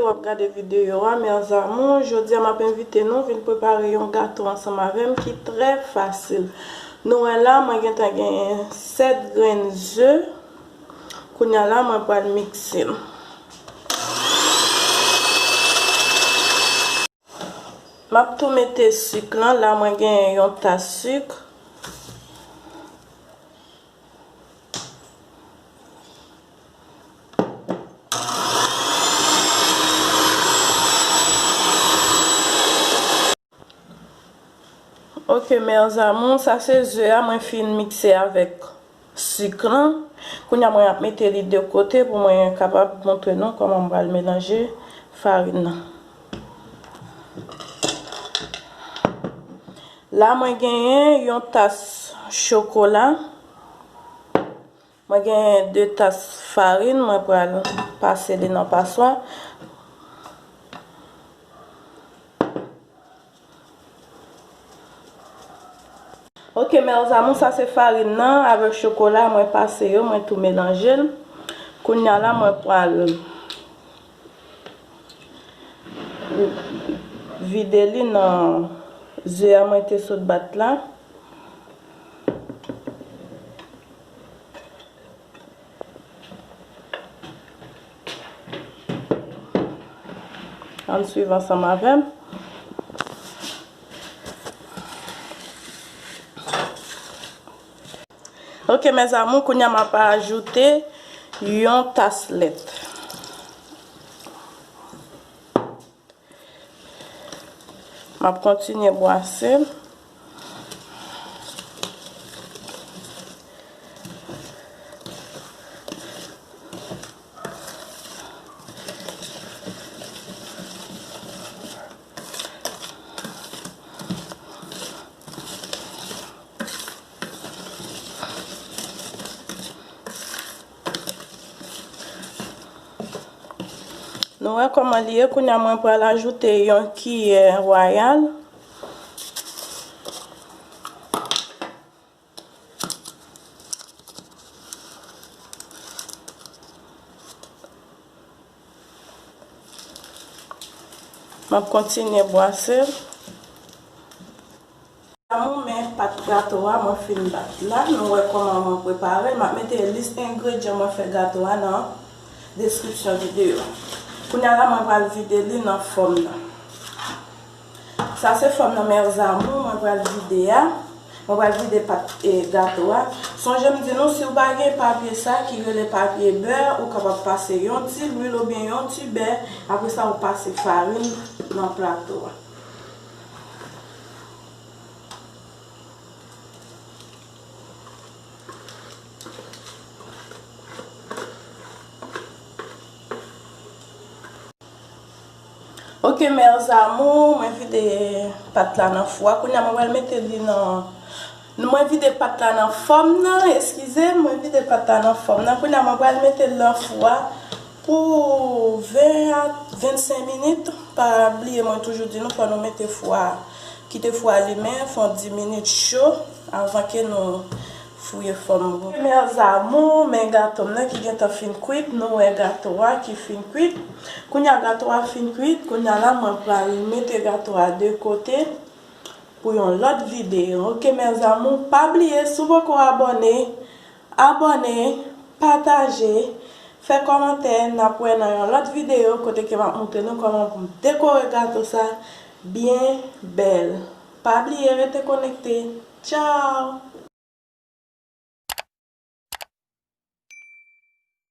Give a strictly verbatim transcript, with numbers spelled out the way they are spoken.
W ap gade videyo a, mes amours. Jodi a, m ap envite nou vin prepare yon gato ansanm avè m ki trè fasil. Nou wè la, mwen gentan genyen sèt grenn ze. Kounye a la, mwen pral mikse l. M ap tou mete sik lan. La, mwen genyen yon tas sik. Ok, mes amours, sa se ze a mwen fin mikse avèk sik lan. Kounye a mwen ap mete li de kote pou mwen kapab montre nou kòman m pral melanje farin nan. La mwen genyen yon tas chokola. Mwen genyen de tas farin, mwen pral pase li nan paswa. Ok, mes amours, sa se farin nan avèk chokola mwen pase yo, mwen tou melanje l. Kounye a la, mwen pral vide li nan ze a mwen te sot bat la. Ann swiv ansanm avè m. Ok, mes amours, kounye a m ap ajoute yon tas lèt. M ap kontinye bwase l. Nou wè kòman li ye. Kounye a mwen pral ajoute yon kiyè wayal. M ap kontinye bwase l. Mes amours, men pat gato a mwen fin bat la. Nou wè kòman mwen prepare l. M ap mete lis engredyan mwen fè gato a nan deskripsyon videyo a. Kounye a la, mwen pral vide li nan fòm nan. Sa se fòm nan, mes amours, mwen pral vide a. Mwen pral vide pat, e, gato a. Sonje m di nou, si w pa gen papye sa ki rele papye bè, ou kapab pase yon ti lwil oubyen yon ti bè. Apre sa, ou pase farin nan plato a. Ok, mes amours, mwen vide pat la nan fou a. Kounye a, mwen pral mete li nan, mwen vide pat la nan fòm nan, eskize, mwen vide pat la nan fòm nan. Kounye a, mwen pral mete l nan fou a pou ven a vennsenk minit. Pa bliye, mwen toujou di nou, fò nou mete fou a, kite fou a limen, fè yon dis minit cho, avan ke nou fouye fòm. Mes amours, men gato m nan ki gentan fin kwit. Nou wè gato a ki fin kwit. Kounye a gato a fin kwit. Kounye a la, mwen pral mete gato a de kote pou yon lòt videyo. Ok, mes amours, pa bliye, si w poko abòne, abòne, pataje, fè kòmantè. N ap wè nan yon lòt videyo kote ke m ap montre nou kòman pou m dekore gato sa byen bèl. Pa bliye rete konekte. Tchao!